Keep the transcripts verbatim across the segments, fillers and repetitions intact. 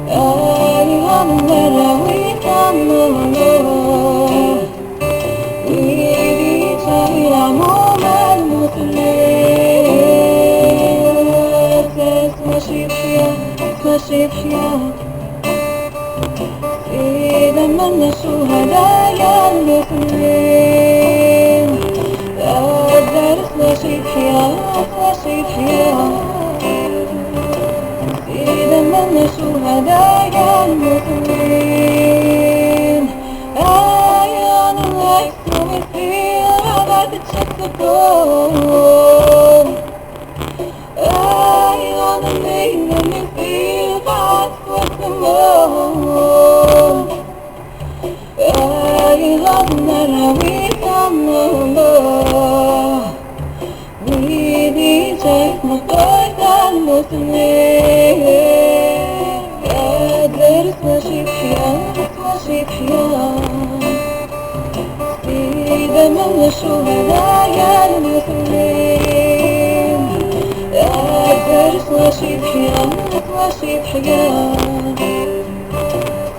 Ayɣer merra wi tamneḍ, wid yettɣilamu ma lmut-nni. Mačči teḥya, mačči teḥya. Idammen n ccuhada yernu-ten-in. Addar s wacu teḥya, s wacu teḥya. Idammen n ccuhada yernu-ten-in. Ay, ay, s wacu teḥya, ma tettcetteḍ. Ayɣer mi nemmiti ɣef wass-nneɣ? Ayɣer merra wi tamneḍ? Wid i tayt meqqrit n nutni. Addar s wacu teḥya, s wacu teḥya. Idammen n ccuhada yernu-ten-in. Addar s wacu teḥya, s wacu teḥya.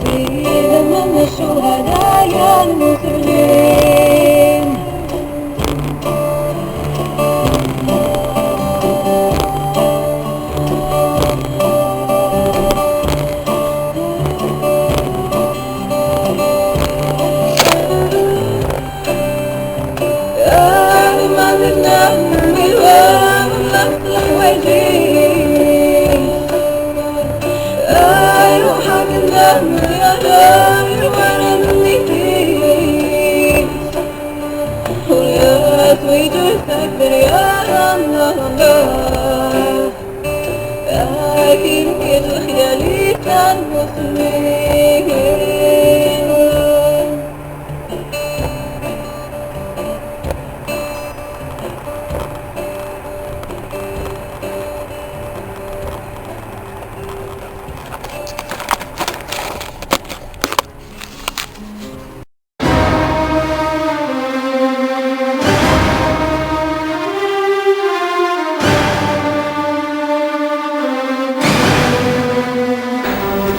Idammen n ccuhada yernu-ten-in. Akin i lexyal-is d tamusni.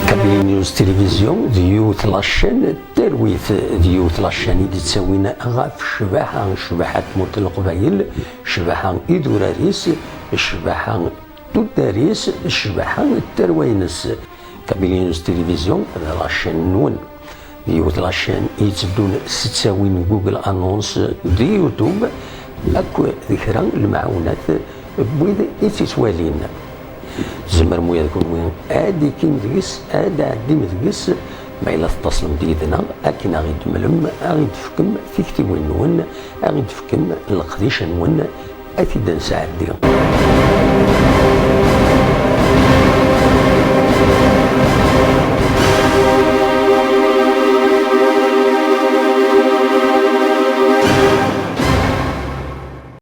Kabylie News Télévision d yiwet la chaîne n talwit, d yiwet la chaîne i d-ittawin ɣef ccbaḥa, ccbaḥa n tmurt n Leqbayel, ccbaḥa idurar-is, ccbaḥa tuddar-is, ccbaḥa n tarwa-ines. Kabylie News Télévision d la chaîne-nwen. Yiwet la chaîne i yetteddun s ttawil n Google Annonce d YouTube, akk d kra n lemɛawnat n wid i tt-ittwalin. Tzemrem ula d kunwi ad d-ikim deg-s, ad d-tɛeddim deg-s, ma yella tettaslem-d yid-neɣ akken ad ɣ-id-temlem, ad ɣ-id-tefkem tiktiwin-nwen, ad ɣ-id-tefkem leqdic-nwen, ad t-id-nesɛeddi.